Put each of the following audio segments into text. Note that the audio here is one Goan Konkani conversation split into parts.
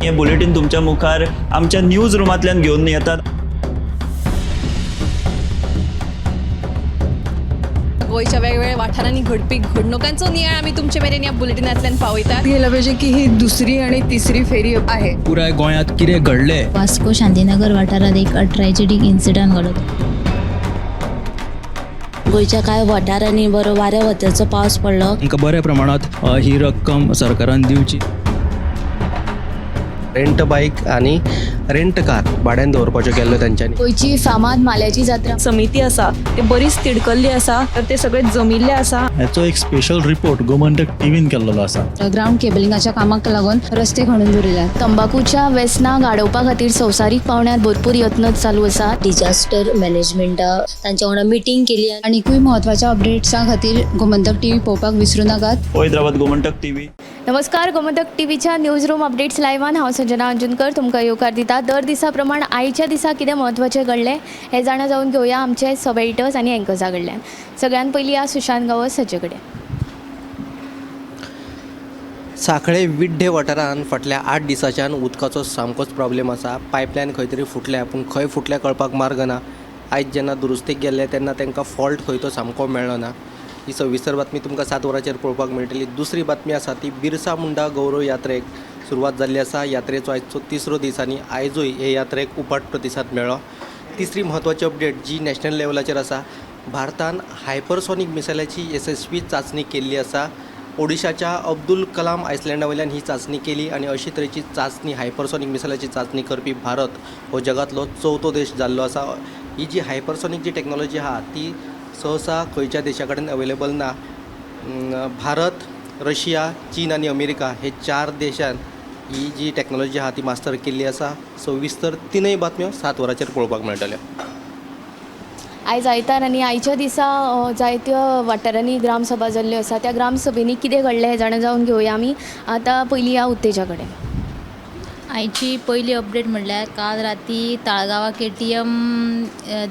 हें बुलेटीन तुमच्या मुखार आमच्या न्यूज रुमांतल्यान घेवन येतात. गोंयच्या वेगवेगळ्या वाठारांनी घडपी घडणुकांचो नियाळ आमी तुमचे मेरेन ह्या बुलेटिनांतल्यान पावयतात. गेलं पाहिजे की ही दुसरी आणि तिसरी फेरी आहे. पुराय गोंयांत कितें घडलें. वास्को शांतीनगर वाठारांत एक ट्रॅजेडीक इन्सिडंट घडलो. गोंयच्या कांय वाठारांनी बरो वाऱ्या वताचो पावस पडलो. तांकां बऱ्या प्रमाणांत ही रक्कम सरकारान दिवची. रेंट बायक आनी रेंट कार भाड्यान दवरपाच्यो केल्ल्यो तेंच्यांनी. गोंयची फामाद माल्याची जात्रा. समिती आसा ते बरीच तिडकल्ली आसा, तर ते सगळे जमिल्ले आसा. हाचो एक स्पेशल रिपोर्ट गोमंतक टीव्हीन केल्लो आसा. ग्रावंड केबलिंगाच्या कामाक लागून रस्ते खणून दवरिल्यात. तंबाकूच्या वेसनाक आडोवपा खातीर संवसारीक पावंड्यार भरपूर यत्न चालू आसात. डिजास्टर मॅनेजमेंटा तांच्या वांगडा मिटींग केली. आनिकूय म्हत्वाच्या अपडेट्सां खातीर गोमंतक टीव्ही पळोवपाक विसरूं नाकात. पळयत रावात गोमंतक टीव्ही. नमस्कार, गोमंतक टीव्हीच्या न्यूज रूम अपडेट्स लायव्हान हांव संजना अंजुनकर तुमकां येवकार दिता. दर दिसा प्रमाण आयच्या दिसा कितें म्हत्वाचें घडलें हें जाणा जावन घेवया आमचे सब एडिटर्स आनी एंकर्सां कडल्यान. सगळ्यान पयलीं या सुशांत गांवस हाचे कडेन. सांखळे विड्डे वाठारांत फाटल्या 8 दिसांच्यान उदकाचो सामकोच प्रॉब्लेम आसा. पायपलायन खंय तरी फुटल्या, पूण खंय फुटल्या कळपाक मार्ग ना. आयज जेन्ना दुरुस्तेक गेल्ले तेन्ना तांकां फॉल्ट खंय तो सामको मेळ्ळो ना. ही सविस्तर बातमी तुमकां 7 वरांचेर पळोवपाक मेळटली. दुसरी बातमी आसा ती बिरसा मुंडा गौरव यात्रेक सुरवात जाल्ली आसा. यात्रेचो आयचो तिसरो दीस आनी आयजूय हे यात्रेक उपाट प्रतिसाद मेळ्ळो. तिसरी म्हत्वाची अपडेट जी नॅशनल लेवलाचेर आसा, भारतान हायपरसॉनीक मिसायलाची येसस्वी चांचणी केल्ली आसा. ओडिशाच्या अब्दुल कलाम आयसलँडा वयल्यान ही चांचणी केली आनी अशी तरेची चांचणी, हायपरसॉनीक मिसायलाची चांचणी करपी भारत हो जगांतलो चवथो देश जाल्लो आसा. ही जी हायपरसॉनीक जी टॅक्नॉलॉजी आहा ती सहसा खंयच्या देशा कडेन अवेलेबल ना. भारत, रशिया, चीन आनी अमेरिका हे 4 देशान ही जी टॅक्नॉलॉजी आहा ती मास्टर केल्ली आसा. सविस्तर तिनूय बातम्यो 7 वरांचेर पळोवपाक मेळटल्यो. आयज आयतार आनी आयच्या दिसा जायत्या वाठारांनी ग्रामसभा जाल्ल्यो आसा. त्या ग्रामसभेंनी कितें घडलें हें जाणा जावन घेवया आमी. आतां पयलीं या उत्तेजा कडेन. आयची पयली अपडेट म्हणल्यार काल राती ताळगांवां KTM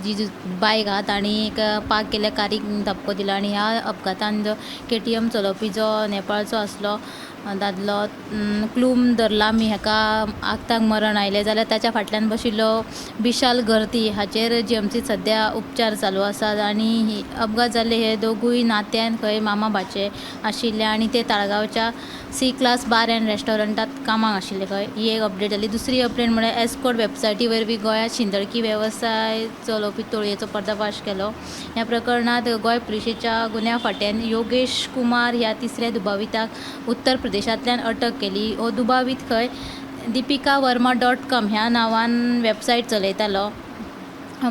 जी बायक आहा तांणी एक पार्क केल्ल्या कारीक धपको दिलो आनी ह्या अपघातान जो KTM चलोवपी जो नेपाळचो आसलो दादलो क्लूम दर्लामी हाका आक्ताक मरण आयलें. जाल्यार ताच्या फाटल्यान बशिल्लो विशाल गर्ती हाचेर GMC सद्या उपचार चालू आसात आनी अपघात जाल्ले हे दोगूय नात्यान खंय मामा भाचे आशिल्ले आनी ते ताळगांवच्या C class bar and रेस्टॉरंटात कामाक आशिल्ले खंय. ही एक अपडेट जाली. दुसरी अपडेट म्हळ्यार एस्कोट वेबसायटी वरवीं गोंयांत शिंदळकी वेवसाय चलोवपी टोळयेचो पर्दाफाश केलो. ह्या प्रकरणांत गोंय पुलिशेच्या गुन्यांव फांट्यान योगेश कुमार ह्या तिसऱ्या दुबाविताक उत्तर प्रदेशांतल्यान अटक केली. हो दुबावीत खंय दीपिका वर्मा .com ह्या नांवान वेबसायट चलयतालो.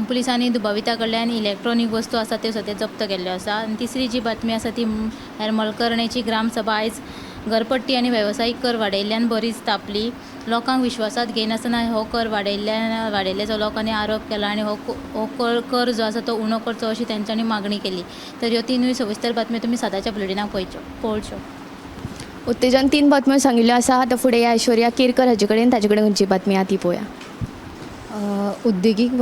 पुलिसांनी दुबाविता कडल्यान इलेक्ट्रॉनीक वस्तू आसा त्यो सद्या जप्त केल्ल्यो आसा. आनी तिसरी जी बातमी आसा ती मलकर्णेची ग्रामसभा आयज घरपट्टी आनी वेवसायीक कर वाडयल्ल्यान बरीच तापली. लोकांक विश्वासांत घेयनासतना हो कर वाडयल्ल्याचो लोकांनी आरोप केला आनी हो कर जो आसा तो उणो करचो अशी तेंच्यांनी मागणी केली. तर ह्यो तिनूय सविस्तर बातम्यो तुमी 7च्या बुलेटिनाक पळोवच्यो. उत्तेजन 3 बातम्यो सांगिल्ल्यो आसा. आतां फुडें या ऐश्वर्या केरकर हाचे कडेन, ताचे कडेन खंयची बातमी आहा ती पळोवया. उद्देगीक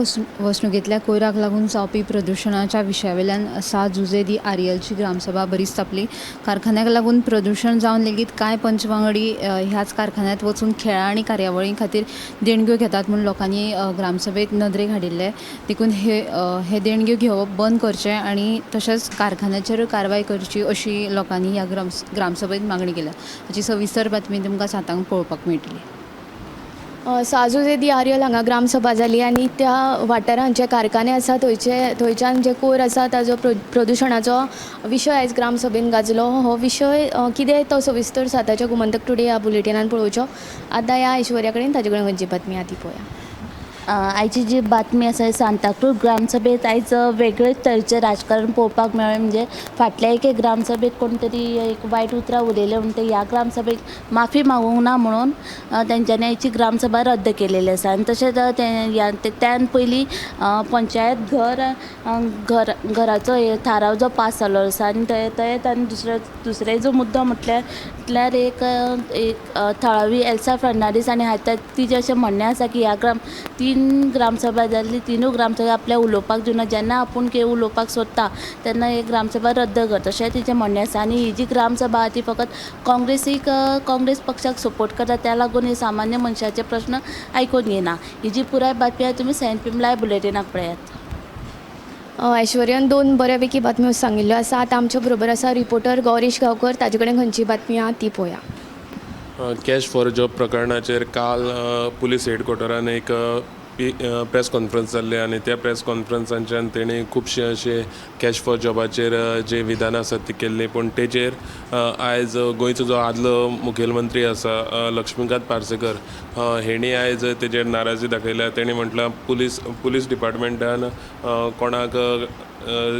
वसणुकेंतल्या कोयराक लागून जावपी प्रदुशणाच्या विशयावेल्यान सा जुजे दी आरियलची ग्रामसभा बरीच तापली. कारखान्याक लागून प्रदुशण जावन लेगीत कांय पंच वांगडी ह्याच कारखान्यांत वचून खेळां आनी कार्यावळी खातीर देणग्यो घेतात म्हूण लोकांनी ग्रामसभेंत नदरेक हाडिल्लें. देखून हे देणग्यो घेवप बंद करचें आनी तशेंच कारखान्याचेरूय कारवाय करची अशी लोकांनी ह्या ग्रामसभेंत मागणी केल्या. हाची सविस्तर बातमी तुमकां 7 पळोवपाक मेळटली. साजुजे दी आरियल हांगा ग्रामसभा जाली आनी त्या वाठारांत जे कारखाने आसा थंयच्यान जे कोयर आसा ताजो प्रदुशणाचो विशय आयज ग्रामसभेन गाजलो. हो विशय कितें तो सविस्तर 7च्या गोमंतक टुडे ह्या बुलेटिनान पळोवचो. आतां ह्या ऐश्वर्या कडेन, ताचे कडेन खंयची बातमी आहा ती पळोवया. आयची जी बातमी आसा सांताक्रूज ग्रामसभेंत आयज वेगळेच तरेचें राजकारण पळोवपाक मेळ्ळें. म्हणजे फाटल्या एके ग्रामसभेंत कोण तरी एक वायट उतरां उलयलें म्हणटा ह्या ग्रामसभेक माफी मागूंक ना म्हणून तेंच्यांनी आयची ग्रामसभा रद्द केलेली आसा. आनी तशेंच त्यान पयलीं पंचायत घर घर घराचो थाराव जो पास जालो आसा आनी थंय आनी दुसरो जो मुद्दो म्हटल्यार एक एक थळावी एल्सा फर्नांडीस आनी तिजें अशें म्हणणें आसा की ह्या ग्राम ती तीन ग्रामसभा जाल्ली, तिनूय ग्रामसभा आपल्याक उलोवपाक दिवना. जेन्ना आपूण कितें उलोवपाक सोदता तेन्ना एक ग्रामसभा रद्द करता अशें तेचें म्हणणें आसा. आनी ही जी ग्रामसभा आहा ती फकत काँग्रेसीक काँग्रेस पक्षाक सपोर्ट करता, त्या लागून हे सामान्य मनशाचे प्रस्न आयकून घेयना. ही जी पुराय बातमी आहा तुमी 7 PM live बुलेटिनाक पळयात. ऐश्वर्यान दोन बऱ्यापैकी बातम्यो सांगिल्ल्यो आसा. आतां आमच्या बरोबर आसा रिपोर्टर गौरीश गांवकर, ताजे कडेन खंयची बातमी आहा ती पळोवया. कॅश फॉर जॉब प्रकरणाचेर काल पुलीस हेडक्वॉर्टरान एक प्रेस कॉन्फरन्स जाल्ली आनी त्या प्रेस कॉन्फरन्साच्यान तेणी खुबशे अशे कॅश फॉर जॉबाचेर जे विधानां आसात ती केल्ली. पूण तेचेर आयज गोंयचो जो आदलो मुखेलमंत्री आसा लक्ष्मीकांत पार्सेकर हेणी आयज तेजेर नाराजी दाखयल्या. तेणी म्हटलां पुलीस डिपार्टमेंटान कोणाक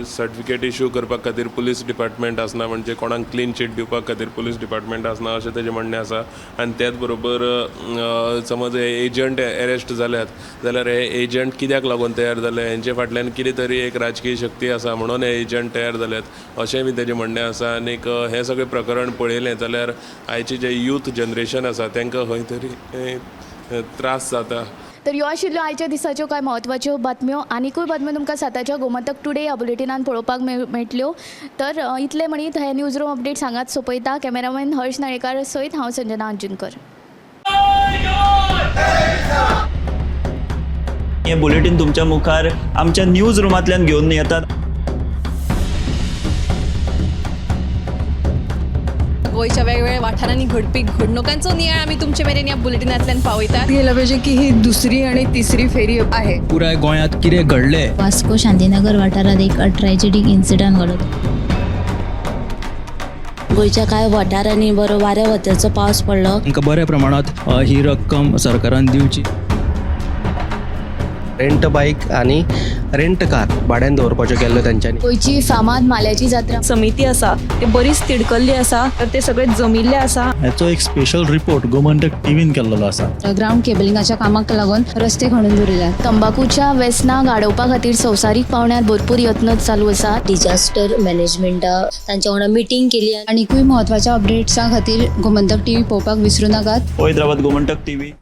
सर्टिफिकेट इशू करपा खातीर पुलीस डिपार्टमेंट आसना, म्हणजे कोणाक क्लीन चीट दिवपा खातीर पुलीस डिपार्टमेंट आसना अशें तेजें म्हणणें आसा. आनी त्याच बरोबर समज हे एजंट एरेस्ट जाल्यात जाल्यार हे एजंट कित्याक लागून तयार जाले, हेंचे फाटल्यान कितें तरी एक राजकीय शक्ती आसा म्हणून हे एजंट तयार जाल्यात अशें बी तेजें म्हणणें आसा. आनीक हें सगळें प्रकरण पळयलें जाल्यार आयचें जें यूथ जनरेशन आसा तांकां खंय तरी त्रास जाता. तर ह्यो आशिल्ल्यो आयच्या दिसाच्यो कांय म्हत्वाच्यो बातम्यो. आनिकूय बातम्यो तुमकां 7च्या गोमंतक टुडे ह्या बुलेटिनान पळोवपाक मेळटल्यो. तर इतलें म्हणीत हे न्यूज रूम अपडेट सांगात सोंपयता. कॅमेरामॅन हर्ष नाळेकार सयत हांव संजना अंजुनकर. हें बुलेटीन तुमच्या मुखार आमच्या न्यूज रुमांतल्यान घेवन येतात. गोंयच्या वेगवेगळ्या वाठारांनी घडपी घडणुकांचो नियाळ आमी तुमचे मेरेन ह्या बुलेटिनांतल्यान पावयतात. गेलं पाहिजे की ही दुसरी आणि तिसरी फेरी आहे. पुराय गोंयांत कितें घडलें वास्को शांतीनगर वाठारांत एक ट्रेजेडीक इन्सिडंट घडलो. गोंयच्या कांय वाठारांनी बरो वाऱ्या वताचो पावस पडलो. तांकां बऱ्या प्रमाणांत ही रक्कम सरकारान दिवची. रेंट बायक आनी रेंट कार भाड्यान दवरपाच्यो केल्ल्यो तेंच्यांनी. गोंयची फामाद माल्याची जात्रा समिती आसा ते बरीच तिडकल्ली आसा, तर ते सगळे जमिल्ले आसा. हाचो एक स्पेशल रिपोर्ट गोमंतक टीव्हीन केल्लो आसा. ग्रावंड केबलिंगाच्या कामाक लागून रस्ते खणून दवरिल्यात. तंबाखूच्या वेसनाक आडोवपा खातीर संवसारीक पांवड्यार भरपूर यत्न चालू आसात. डिजास्टर मॅनेजमेंटा तांच्या वांगडा मिटींग केली. आनिकूय म्हत्वाच्या अपडेट्सां खातीर गोमंतक टीव्ही पळोवपाक विसरूं नाकात. पळयत रावात गोमंतक टीव्ही.